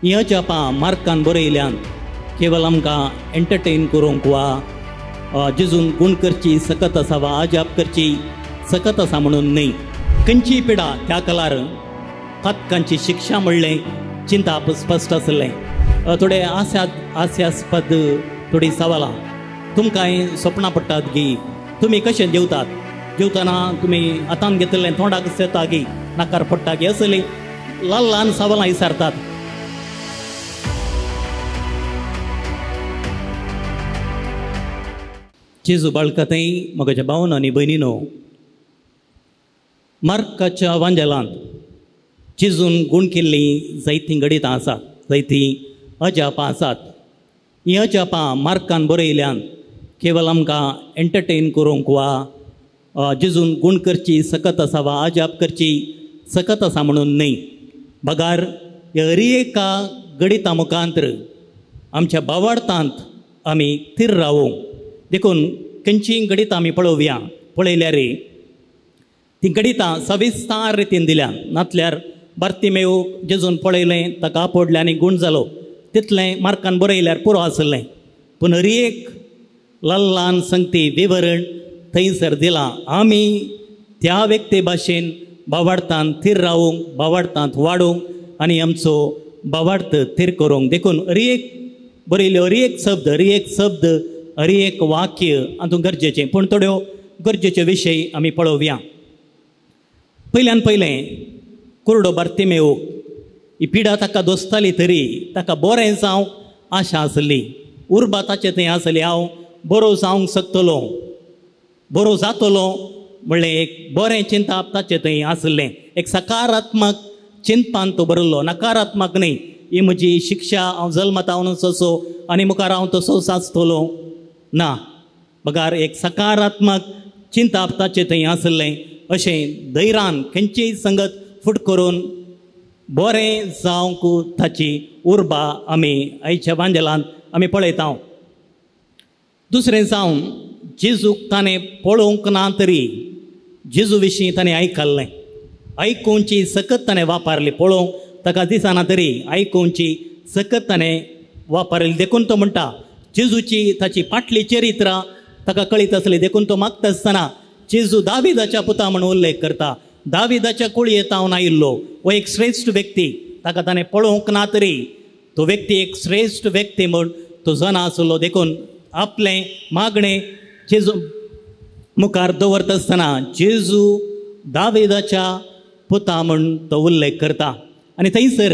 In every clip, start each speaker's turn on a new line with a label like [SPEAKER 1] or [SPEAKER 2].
[SPEAKER 1] ही अजापां मार्कान बरयल्यान केवल आमकां एंटरटेन करूंक वा जेजून गुण करची सकत आसा वा अजाप करची सकत आसा म्हणून न्हय। खंयची पिडा त्या कलार पातकांची शिक्षा म्हणलें चिंताप स्पश्ट आसलें। थोडे हास्यास्पद थोडीं सवालां तुमकांय सपनां पडटात गी, तुमी कशें जेवतात, जेवतना तुमी हातान घेतिल्लें तोंडाक येता गी, नाकार पडटा गी, असली ल्हान ल्हान सवालां विचारतात। जेजू बाळकातय म्हज्या भावन आनी भयणीनो, मार्काच्या वांजेलांत जेजून गूण केल्लीं जायतीं घडितां आसात, जायतीं अजापां आसात। हीं अजापां मार्कान बरयल्यान केवल आमकां एंटरटेन करूंक वा जेजून गूण करची सकत आसा वा अजाप करची सकत आसा म्हणून न्हय, बगार हर एका गणिता मुखांतर आमच्या बावार्थांत आमी थीर रावूंक। देखून खंयचीय गणितां आमी पळोवया, पळयल्यार तीं गणितां सविस्तार रितीन दिल्या। नातल्यार बार्तिमेव जेजून पळयलें, ताका आपोडलें आनी गूण जालो, तितलें मार्कान बरयल्यार पुरो आसलें। पूण हर एक ल्हान ल्हान संगती विवरण थंयसर दिलां। आमी त्या व्यक्ती भाशेन बावार्थान थीर रावूंक, बावार्थांत वाडूंक आनी आमचो बावार्थ थीर करूंक। देखून हर एक बरयल्यो हर एक शब्द, हर एक शब्द, हर एक वाक्य हातूंत गरजेचें। पूण थोड्यो गरजेच्यो विशय आमी पळोवया। पयल्यान पयलें कुरडो बार्तिमेव ही पिडा ताका दोसताली तरी ताका बरें जावंक आशा आसली, उर्बा ताचे थंय आसली, हांव बरो जावंक शकतलो, बरो जातलो म्हणलें एक बरें चिंताप ताचे थंय आसलें। एक सकारात्मक चिंतपान तो बरयल्लो, नकारात्मक न्हय। ही म्हजी शिक्षा, हांव जल्मता हांव तसो आनी मुखार हांव तसोच आसतलो ना, बगार एक सकारात्मक चिंताप ताचे थंय आसलें। अशें धैर्यान खंयचीय संगत फुट करून बरें जावंक ताची उर्बा आमी आयच्या वांजेलांत आमी पळयता। दुसरें जावन जेजूक ताणें पळोवंक ना तरी जेजू विशीं ताणें आयकल्लें, आयकुची सकत ताणें वापरली। पळोवंक ताका दिसना तरी आयकुची सकत ताणें वापरली। देखून तो म्हणटा जेजूची ताची फाटली चरित्रां ताका कळीत आसली। देखून तो मागता आसतना जेजू दाविदाच्या पुता म्हूण उल्लेख करता। दाविदाच्या कुळयेंत हांव आयिल्लो हो एक श्रेश्ठ व्यक्ती, ताका ताणें पळोवंक ना तरी तो व्यक्ती एक श्रेश्ठ व्यक्ती म्हूण तो जाणा आसलो। देखून आपलें मागणें जेजू मुखार दवरता आसतना जेजू दाविदाच्या पुता म्हूण तो उल्लेख करता। आनी थंयसर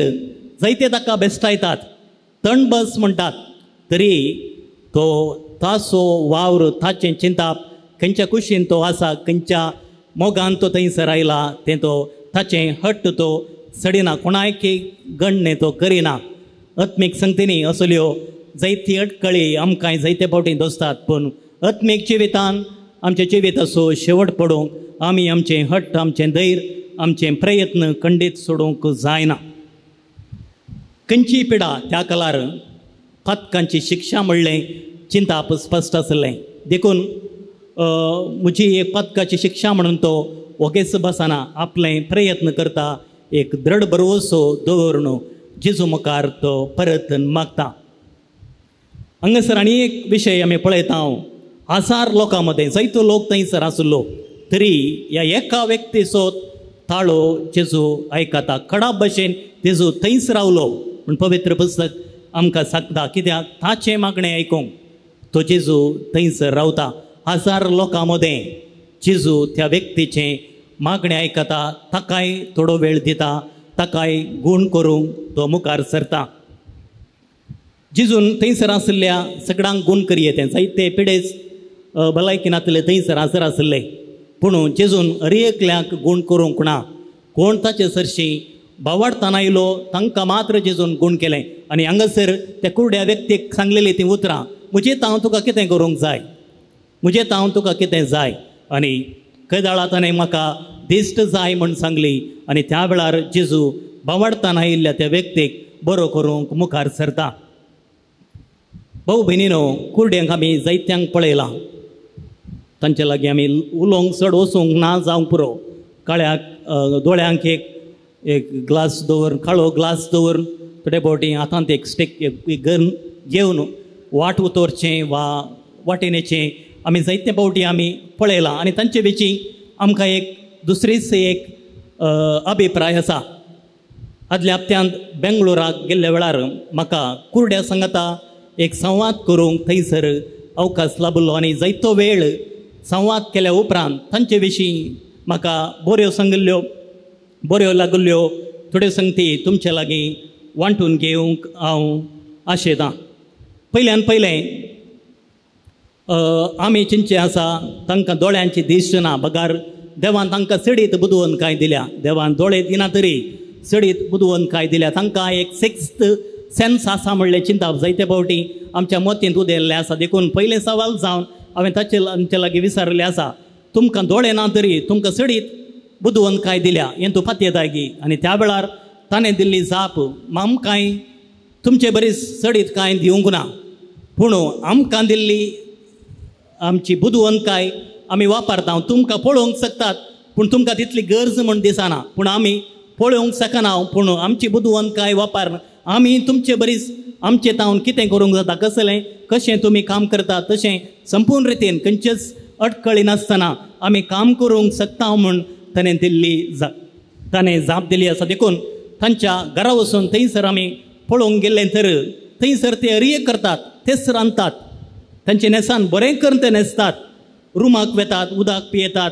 [SPEAKER 1] जायते ताका बेस्टायतात, तणबस म्हणटात, तरी तो ताचो वावर, ताचें चिंताप, खंयच्या कुशीन तो आसा, खंयच्या मोगान तो थंयसर आयला तें तो ताचें हट्ट तो सडिना, कोणायकी गणणें तो करिना। आत्मीक संगतींनी असल्यो जायती अटकळी आमकां जायते फावटी दोसतात, पूण आत्मीक जिवितान आमच्या जिविताचो शेवट पडूंक आमी आमचें हट्ट, आमचें धैर्य, आमचें प्रयत्न खंडीत सोडूंक जायना। खंयची पिडा त्या कलार पातकांची शिक्षा म्हणलें चिंताप स्पश्ट आसलें। देखून म्हजी एक पातकाची शिक्षा म्हणून तो ओगेच बसना, आपलें प्रयत्न करता, एक दृढ भरवसो दवरून जेजू मुखार तो परत मागता। हांगासर आनी एक विशय आमी पळयता, हजार लोकां मदें जायतो लोक थंयसर आसलो तरी ह्या एका व्यक्तीचो ताळो जेजू आयकता। खडाप भशेन जेजू थंयच रावलो म्हूण पवित्र पुस्तक आमकां सांगता। कित्याक ताचें मागणें आयकूंक तो जेजू थंयसर रावता। हजार लोकां मदें जेजू त्या व्यक्तीचें मागणें आयकता, ताकाय थोडो वेळ दिता, ताकाय गूण करूंक तो मुखार सरता। जेजून थंयसर आशिल्ल्या सगळ्यांक गूण करये, तें जायते पिडेस भलायकी नातले थंयसर हाजर आसले, पूण जेजून हर एकल्याक गूण करूंक ना। कोण ताचे सरशीं बावाडताना आयलो तांकां मात्र जेजून गूण केलें। आनी हांगासर त्या कुरड्या व्यक्तीक सांगलेलीं तीं उतरां, म्हजें हांव तुका कितें करूंक जाय, म्हजें हांव तुका कितें जाय। आनी केदाळा ताणें म्हाका दिश्ट जाय म्हूण सांगली आनी त्या वेळार जेजू बावाडताना आयिल्ल्या त्या व्यक्तीक बरो करूंक मुखार सरता। भाऊ भयणीनो, कुरड्यांक आमी जायत्यांक पळयलां, तांचे लागीं आमी उलोवंक चड वचूंक ना जावंक पुरो। काळ्याक दोळ्यांक एक एक ग्लास दवर, काळो ग्लास दवर थोडे फावटी हातांत एक स्टीक गन घेवन वाट उतरचें वा वाटेन येचें आमी जायते फावटी आमी पळयलां आनी तांचे विशीं आमकां एक दुसरीच एक अभिप्राय आसा. आदल्या हप्त्यांत बेंगलोराक गेल्ल्या वेळार म्हाका कुर्ड्या सांगाता एक संवाद करूंक थंयसर अवकाश लाभिल्लो आनी जायतो वेळ संवाद केल्या उपरांत तांचे विशीं म्हाका बऱ्यो सांगिल्ल्यो, बऱ्यो लागिल्ल्यो थोड्यो संगती तुमचे लागीं वांटून घेवंक हांव आशेतां. पयल्यान पयलें आमी चिंचे आसा तांकां दोळ्यांची दिश्ट ना, बगार देवान तांकां चडीत बुदवंत कांय दिल्या. देवान दोळे दिना तरी चडीत बुदवंत कांय दिल्या. तांकां एक सिक्स्थ सेन्स आसा म्हणलें चिंताप जायते फावटी आमच्या मतींत उदेल्लें आसा. देखून पयलें सवाल जावन हांवें ताचे आमचे लागीं विचारिल्लें आसा, तुमकां दोळे ना तरी तुमकां चडीत बुदवंत कांय दिल्या हें तूं पातयेताय गी? आनी त्या वेळार ताणें दिल्ली जाप, आमकांय तुमचे बरी चडीत कांय दिवंक ना, पूण आमकां दिल्ली आमची बुदवंतकाय आमी वापरता. तुमकां पळोवंक शकतात पूण तुमकां तितली गरज म्हूण दिसना, पूण आमी पळोवंक शकना, पूण आमची बुदवंतकाय वापर आमी तुमचे बरीच आमचे तावन कितें करूंक जाता, कसलें कशें तुमी काम करतात तशें संपूर्ण रितीन खंयचेच अडकळी नासतना आमी काम करूंक शकता म्हूण ताणें दिल्ली ताणें जाप दिली आसा. देखून तांच्या घरा वचून थंयसर आमी पळोवंक गेल्ले तर थंयसर ते अरिये करतात, तेच रांदतात, तांचे न्हेसान बरें करून ते न्हेसतात, रुमाक वेतात, उदक पियेतात,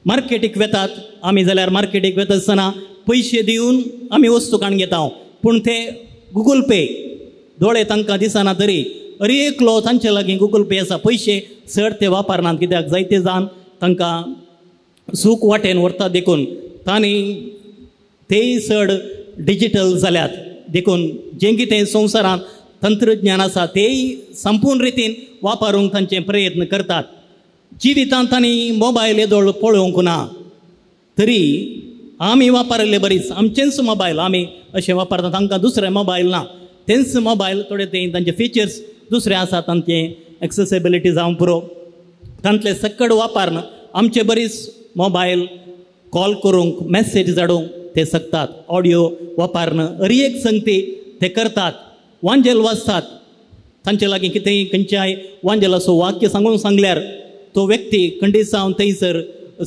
[SPEAKER 1] मार्केटीक वेतात. आमी जाल्यार मार्केटीक वेता आसतना पयशे दिवन आमी वस्तू काडून घेता, पूण ते गुगल पे दोळे तांकां दिसना तरी अरे एकलो तांचे लागीं गुगल पे आसा, पयशे चड ते वापरनात कित्याक जायते जाण तांकां सूख वाटेन व्हरता. देखून तांणी तेय चड डिजिटल जाल्यात. देखून जें कितें संवसारांत तंत्रज्ञान आसा तेय संपूर्ण रितीन वापरूंक तांचे प्रयत्न करतात. जिवितांत तांणी मोबायल येदोळ पळोवंक ना तरी आमी वापरिल्ले बरीच आमचेंच मोबायल आमी अशें वापरतात, तांकां दुसरें मोबायल ना, तेंच मोबायल थोडे ते तांचे फिचर्स दुसरे आसात, तांचे एक्सेसिबिलिटी जावं पुरो, तांतले सक्कड वापरन आमचे बरीच मोबायल कॉल करूंक मॅसेज धाडूंक ते शकतात, ऑडियो वापरन हर एक संगती ते करतात, वांजेल वाचतात. तांचे लागीं कितेंय खंयच्याय वांजेलाचो वाक्य सांगूंक सांगल्यार तो व्यक्ती खंडीत जावन थंयसर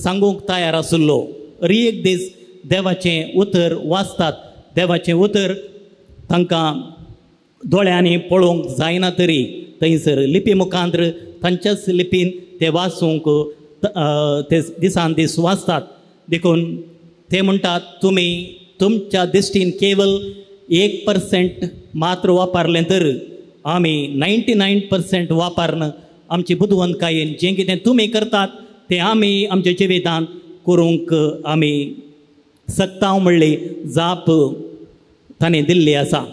[SPEAKER 1] सांगूंक तयार आशिल्लो. हर एक दीस देवाचें उतर वाचतात, देवाचें उतर तांकां दोळ्यांनी पळोवंक जायना तरी थंयसर लिपी मुखांतर तांच्याच लिपीन ते वाचूंक ते दिसान दीस वाचतात. देखून ते म्हणटात तुमी तुमच्या दिश्टीन केवल 1% मात्र वापरलें तर आमी 99% वापरन आमची बुदवंतकायेन जें कितें तुमी करतात तें आमी आमच्या जिवितांत करूंक आमी शकता म्हणली जाप ताणें दिल्ली आसा.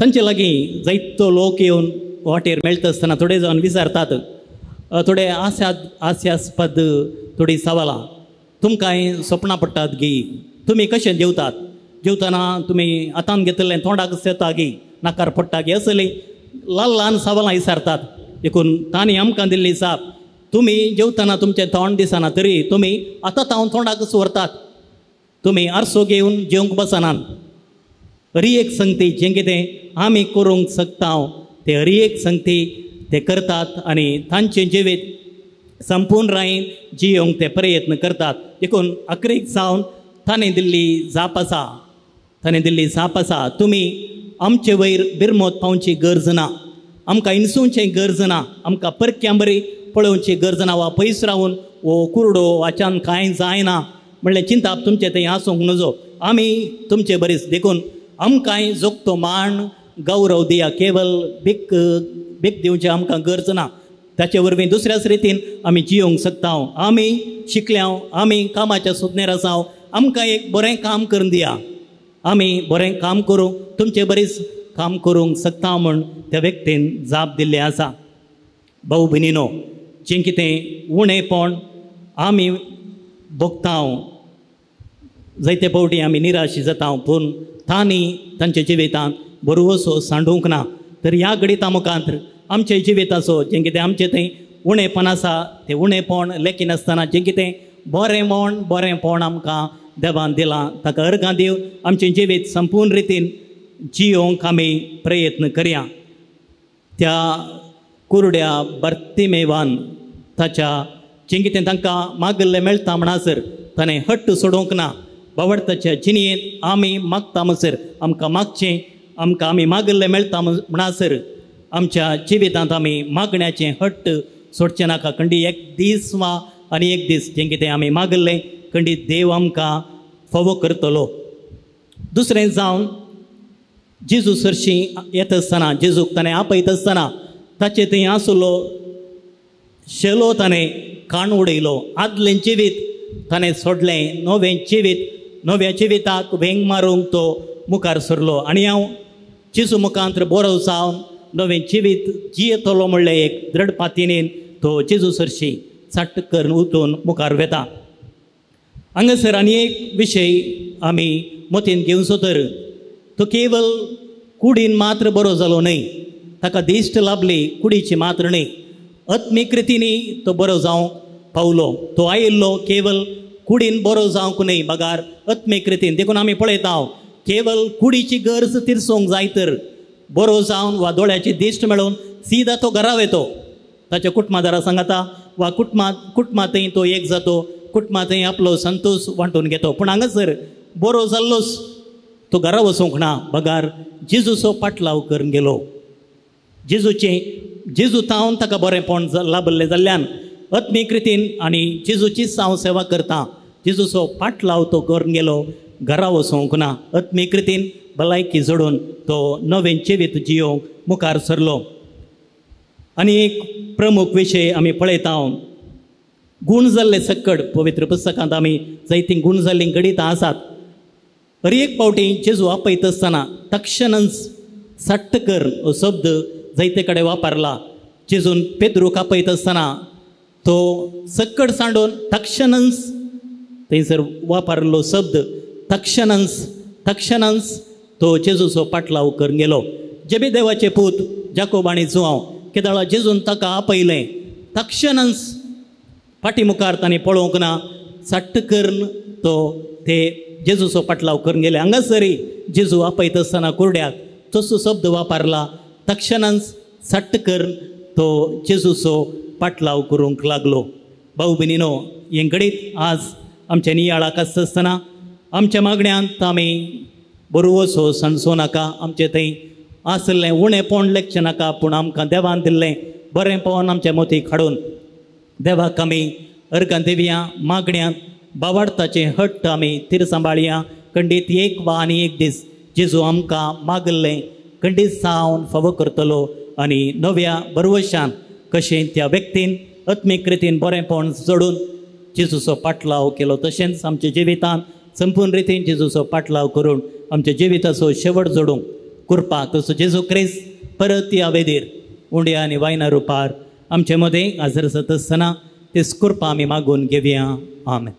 [SPEAKER 1] तांचे लागीं जायतो लोक येवन वाटेर मेळटा आसतना थोडे जावन विचारतात, थोडे हास्यास्पद थोडीं सवालां, तुमकांय सपनां पडटात गी, तुमी कशें जेवतात, जेवतना तुमी हातान घेतलें तोंडाक येता गी, नाकार पडटा गी, असली ल्हान ल्हान सवालां विचारतात. देखून तांणी आमकां दिल्ली जाप, तुमी जेवतना तुमचें तोंड दिसना तरी तुमी आतां तावन तोंडाकच व्हरतात, तुमी आरसो घेवन जेवंक बसनात. हर एक संगती जें कितें आमी करूंक शकता ते हर एक संगती ते करतात आनी तांचें जिवीत संपूर्ण रायन जियोवंक ते प्रयत्न करतात. देखून अकरीक जावन ताणें दिल्ली जाप आसा, ताणें दिल्ली जाप आसा, तुमी आमचे वयर बिरमोत पावची गरज ना, आमकां इन्सुवचें गरज ना, आमकां परक्यां बरी पळोवची गरज ना वा पयस रावन वो कुरडो वाच्यान कांय जायना म्हणलें चिंताप तुमचें थंय आसूंक नजो, आमी तुमचे बरीच. देखून आमकांय जोगतो मान गौरव दिया, केवल भीक भीक दिवचें आमकां गरज ना, ताचे वरवीं दुसऱ्याच रितीन आमी जियोवंक शकता. आमी शिकल्या, आमी कामाच्या सुदनेर आसा, आमकां एक बरें काम करून दिया, आमी बरें काम करूं तुमचे बरीच काम करूंक शकता म्हूण त्या व्यक्तीन जाप दिल्ली आसा. भाऊ भयणीनो, जें कितें उणेपण आमी भोगता, जायते फावटी आमी निराश जाता, पूण तांणी तांच्या जिवितांत बरोसो सांडूंक ना. तर ह्या घडिता मुखांत आमच्या जिविताचो जें कितें आमचें थंय उणेपण आसा तें उणेपण लेखिनासतना जें कितें बरें म्हण बरेंपण आमकां देवान दिलां ताका अर्गां दिवन आमचें जिवीत संपूर्ण रितीन जियोंक आमी प्रयत्न करया. त्या कुरड्या बर्तिमेवान ताच्या जें कितें तांकां मागिल्लें मेळटा म्हणसर ताणें हट्ट सोडोवंक ना. बावडताच्या जिणयेंत आमी मागता म्हणसर आमकां मागचें, आमकां आमी मागिल्लें मेळटा म्हणसर आमच्या जिवितांत आमी मागण्याचें हट्ट सोडचें नाका. खंडी एक दीस वा आनी एक दीस जें कितें आमी मागिल्लें खंडी देव आमकां फावो करतलो. दुसरें जावन जेजू सरशीं येता आसतना, जेजूक ताणें आपयता आसतना ताचे थंय आसलो शेलो ताणें काण उडयलो. आदलें जिवीत ताणें सोडलें, नवें जिवीत, नव्या जिविताक वेंग मारूंक तो मुखार सरलो. आनी हांव जेजू मुखांत बरो जावन नवें जिवीत जियेतलो म्हणलें एक दृढ पातीनेन तो जेजू सरशी साट्ट करून उठून मुखार वेता. हांगासर आनी एक विशय आमी मतीन घेवचो तर तो केवल कुडीन मात्र बरो जालो न्हय, ताका दिश्ट लाभली कुडीची मात्र न्हय, आत्मीक रितींनी तो बरो जावंक पावलो. तो आयिल्लो केवल कुडीन बरो जावंक न्हय बगार आत्मीक रितीन. देखून आमी पळयता केवल कुडीची गरज तिरसोंक जाय तर बरो जावन वा दोळ्याची दिश्ट मेळोवन सीधा तो घरा वेतो, ताच्या कुटुंबादारा सांगता वा कुटुंबांतय तो एक जातो, कुटुंबांतय आपलो संतोश वांटून घेतो. पूण हांगासर बरो जाल्लोच तो घरा वचूंक ना बगार जेजूचो पाटलाव करून गेलो. जेजूचें जेजू तावन ताका बरेंपण लाभल्लें जाल्ल्यान आत्मीक रितीन आनी जेजूचीच हांव सेवा करता, जेजूचो पाटलाव तो करून गेलो, घरा वचूंक ना. आत्मीक रितीन भलायकी जोडून तो नवें जिवीत जियोवंक मुखार सरलो. आनी एक प्रमुख विशय आमी पळयता, गूण जाल्ले सक्कड. पवित्र पुस्तकांत आमी जायतीं गूण जाल्लीं घडितां आसात. हर एक फावटी जेजू आपयता आसतना तक्षणच सट्ट कर हो शब्द जायते कडेन वापरला. जेजून पेद्रूक आपयता आसतना तो सक्कड सांडून तक्षणच थंयसर वापरलो शब्द तक्षणच, तक्षणच तो जेजूचो पाटलाव करून गेलो. जेबी देवाचे पूत जाकोब आनी जुआंव केदळा जेजून ताका आपयलें तक्षणच फाटी मुखार ताणें पळोवंक ना, सट्ट करून तो ते जेजूचो पाटलाव करून गेले. हांगासरी जेजू आपयता आसतना कुरड्याक तसो शब्द वापरला, तक्षणच सट्ट करून तो जेजूचो पाटलाव करूंक लागलो. भाऊ भयणीनो, हें घडीत आज आमच्या नियाळाक आसता आसतना आमच्या मागण्यांत आमी बरोवचो सणसो नाका, आमचें थंय आसलें उणेपण लेखचें नाका, पूण आमकां देवान दिल्लें बरेंपण आमच्या मोतीक हाडून देवाक आमी अर्गां दिवया. मागण्यांत बावाडताचें हट्ट आमी तीर सांबाळया. खंडीत एक वा आनी एक दीस जेजू आमकां मागल्लें खंडीत सावन फावो करतलो आनी नव्या बरवशान कशें त्या व्यक्तीन आत्मीक रितीन बरेंपण जोडून जेजूचो पाटलाव केलो, तशेंच आमच्या जिवितांत संपूर्ण रितीन जेजूचो पाटलाव करून आमच्या जिविताचो शेवट जोडूंक कृपा तसो जेजू क्रिस्त परत या वेदीर उंड्या आनी वायना रुपार आमचे मदें हाजर जाता आसतना तेच कृपा आमी मागून घेवया. आमेन.